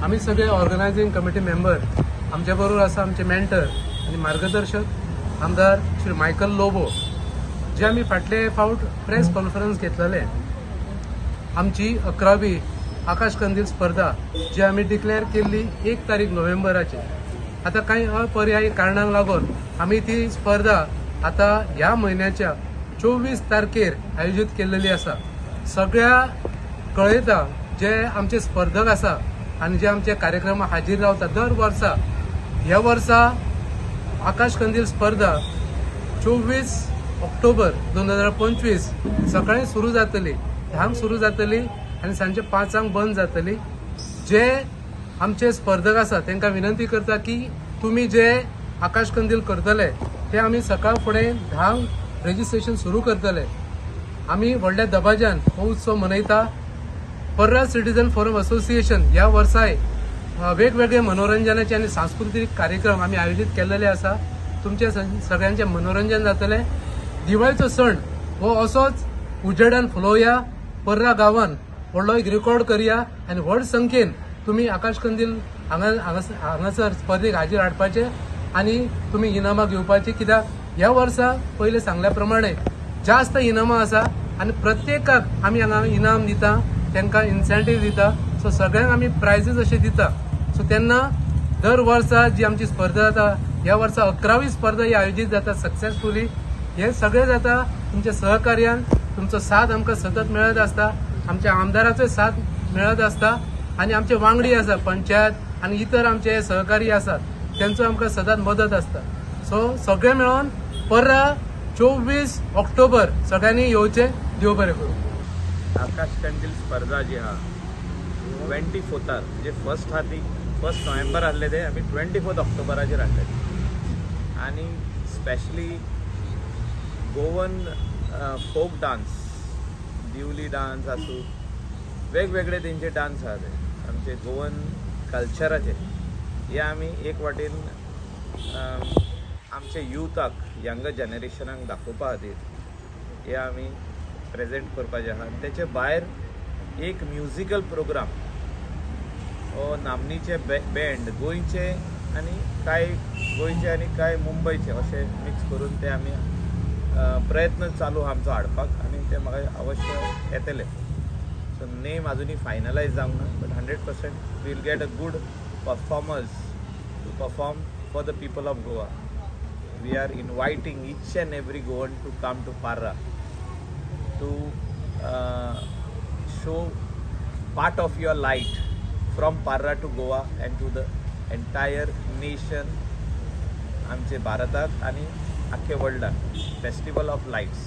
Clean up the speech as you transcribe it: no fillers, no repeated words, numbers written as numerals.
आमी सगळे ऑर्गनायझींग committee member, आमच्या बरोबर आसा आमचे मेंटर आनी मार्गदर्शक आमदार श्री मायकल लोबो, जे आमी फाटले फावट प्रेस कॉन्फरन्स घेतलेले. आमची 11वी आकाश कंदील स्पर्धा जी आमी डिक्लेअर केल्ली 1 तारीख नोव्हेंबराची, आतां कांय अपर्यायी कारणांक लागून आमी ती स्पर्धा आतां ह्या म्हयन्याच्या 24 तारखेर आयोजीत केल्लेली आसा. सगळ्या कळयता जे आमचे स्पर्धक आसा आनी जे आमचे कार्यक्रमाक हाजीर रावता दर वर्सा, ह्या वर्सा आकाश कंदील स्पर्धा 24 ऑक्टोबर 2025 सकाळी सुरू जातली, 10 सुरू जातली आनी सांजे 5 बंद जातली. जे आमचे स्पर्धक आसा तांकां विनंती करता की तुमी जे आकाश कंदील करतले ते आमी सकाळ फुडें 10 रेजिस्ट्रेशन सुरू करतले. आमी व्हडल्या दबाज्यान हो उत्सव मनयता. पर्रा सिटीजन फोरम असोसिएशन ह्या वर्साय वेगवेगळे मनोरंजनाचे आनी सांस्कृतीक कार्यक्रम आमी आयोजीत केल्लेले आसा. तुमचे सगळ्यांचे मनोरंजन जातले. दिवाळीचो सण हो असोच उजेडान फुलोवया, पर्रा गांवान व्हडलो एक रेकॉर्ड करया आनी व्हड संख्येन तुमी आकाश कंदील हांगासर स्पर्धेक हाजीर हाडपाचे आनी तुमी इनामां घेवपाची. कित्याक ह्या वर्सा पयले सांगल्या प्रमाणे जास्त इनामां आसा आनी प्रत्येकाक आमी हांगा इनाम दिता, तांकां इन्सेंटीव दिता. सो सगळ्यांक आमी प्रायजीस अशे दिता. सो तेन्ना दर वर्सा जी आमची स्पर्धा जाता, ह्या वर्सा 11वी स्पर्धा ही आयोजीत जाता सक्सेसफुली. हे सगळें जाता तुमच्या सहकार्यान, तुमचो साथ आमकां सतत मेळत आसता, आमच्या आमदाराचोय साथ मेळत आसता आनी आमचे वांगडी आसा पंचायत आनी इतर आमचे सहकारी आसात तेंचो आमकां सदांच मदत आसता. सो सगळे मेळोन पर्रा 24 ऑक्टोबर सगळ्यांनी येवचें. देव बरें करूं. आकाश कंदील स्पर्धा जी आहा 24 म्हणजे फर्स्ट आहा ती 1 नोव्हेंबर आहले ते आमी 24 ऑक्टोबराचेर हाडले आनी specially Goan folk dance, Diwali dance आसूं, वेगवेगळे तेंचे डांस आहा ते आमचे गोवन कल्चराचे. हे आमी एक वाटेन आमचे युथाक, यंगर जनरेशनाक दाखोवपा खातीर हे आमी प्रेजेंट करपाचें आहा. तेचे भायर एक म्युजिकल प्रोग्राम हो नामनेचे बँड गोंयचे आनी कांय गोंयचे आनी कांय मुंबयचे अशे मिक्स करून ते आमी प्रयत्न चालू आहा आमचो हाडपाक आनी ते म्हाका अवश्य येतले. सो नेम अजुनूय फायनलायज जावंक ना, but 100% we'll get a good performers to perform for the people of Goa. We are inviting each and every Goan to come to Parra to show part of your light from Parra to Goa and to the entire nation, आमचे भारताक आनी आख्खे वर्ल्डाक. Festival of lights.